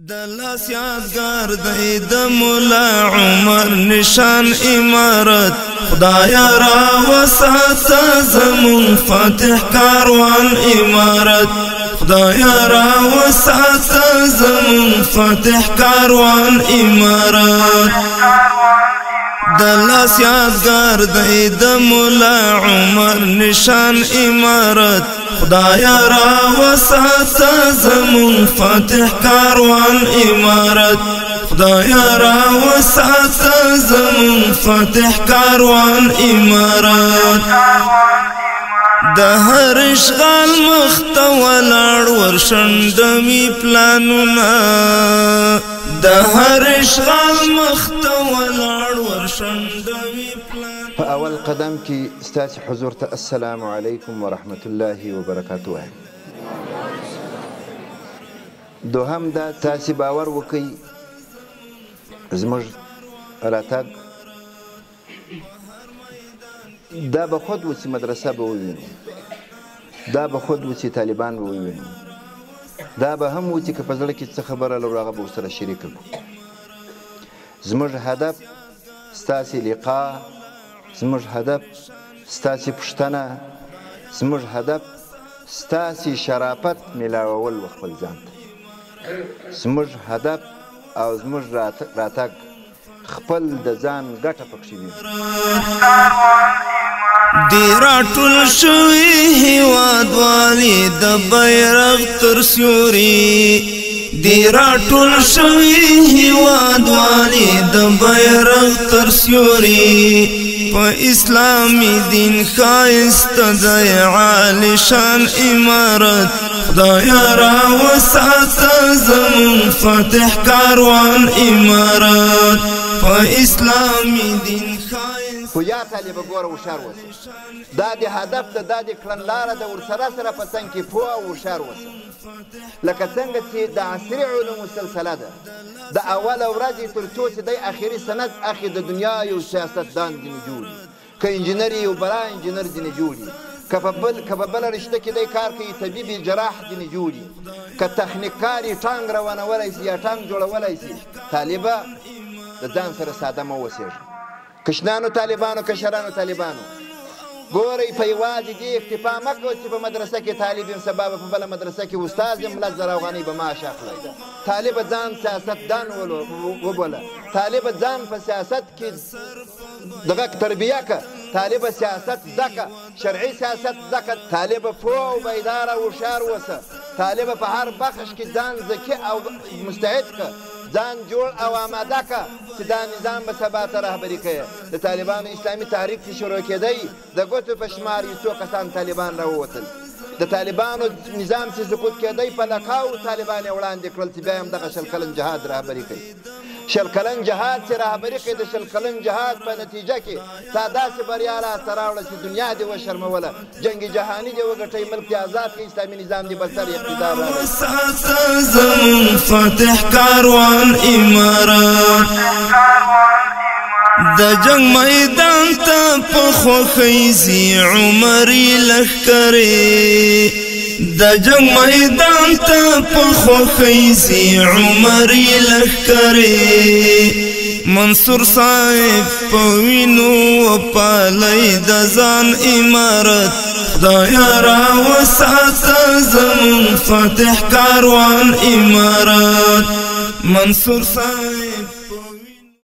د لاس یادګار دی د مولا عمر نشان امارت، خدایا را وساته زمون فاتح کاروان امارت، خدایا را وساته زمون فاتح کاروان امارت. د لاس یادګار دی د مولا عمر نشان امارت، خدایا را وساته زمون فاتح کاروان امارت، خدایا را وساته زمون فاتح کاروان امارت. د هر اشغال مخ ته ولاړ ورشندمي پلانونه، د هر اشغال مخ ته ولاړ ورشندمي پلانونه. په اول قدم کې ستاسو حضور ته السلام علیکم ورحمت الله وبرکاته وایم. دوهم دا تاسې باور وکئ زموږ راتګ دا به خود و چې مدرسه به ووینو، دا به خود و چې طالبان به ووینو، دا به هم و چې که په زړه کې څه خبره لرو هغه به ورسره شریکه کړو. زموږ هدف ستاسې لقا، زموږ هدف ستاسې پوښتنه، زموږ هدف ستاسې شرافت میلاوول و خپل ځان ته. زموږ هدف او زموږ راتګ خپل د ځان ګټه پکښې وینو. دی راټول شوي هیوادوالي د بیرغ تر سیوري، دی راټول شوي هیوادوالي د بیرغ تر سیوري، په اسلامي دین ښایسته دی عالیشان امارت، خدایا را وساته زمون فاتح کاروان امارت، په اسلامي دین ښایسته. خو یا طالبه ګوره هوښیار اوسه، دا د هدف ده، دا د کړنلاره ده، ورسره سره په څنګ کې پوه او هوښیار اوسه. لکه څنګه چې د عصري علومو سلسله ده، د اوله ورځې تر څو چې دی اخري سند اخلي د دنیا یو سیاستدان ځینې جوړ، که انجینر یو بلا انجینر ځینې جوړ، که په بله رشته کې دی کار کوي طبیب جراح ځینې جوړ، که تخنیککار یې ټانګ روانولی سي یا ټانګ جوړولی سي. طالبه د ځان سره ساده مه اوسېږه. کشنانو طالبانو، کشرانو طالبانو، ګورئ په یوازې دې اکتفا مه کوئ چې په مدرسه کې طالب یم، سبا به په بله مدرسه کې استاد یم، 10,000 افغانۍ به معاش اخلی. طالبه ځان سیاستدان وبوله، طالبه ځان په سیاست کې دغه تربیه که، طالبه سیاست زده که، شرعي سیاست زده که، طالبه پوه او بیداره هوښیار اوسه، طالبه په هر بخش کې ځان ذکي او مستعد که، ځان جوړ او آماده که چې دا نظام به سبا ته رهبري کوي. د طالبانو اسلامي تحریک چې شروع کېدی د ګوتو په شمار یو څو کسان طالبان راووتل. د طالبانو نظام چې سقوط کېدی په لکاو طالبان یې وړاندې کړل چې بیا هم دغه 20 کلن جهاد رهبري کوي. 20 کلن جهاد چې رهبري کوي، د 20 کلن جهاد په نتیجه کې تا داسې بریا لاسته راوړه چې دنیا دې وشرموله، جنګ جهاني دې وګټئ، ملک دې آزاد کړي، اسلامي نظام دې بر سر اقتدار راوړی. زمون فاتح کاروان امارت، د جنگ میدان ته په خوښۍ ځي عمري لښکرې، د جنگ میدان ته په خوښۍ ځي عمري لښکرې، منصور صاحب په وینو وپالئ د ځان امارت، خدایا را وساته زمون فاتح کاروان امارت، منصور صاحب.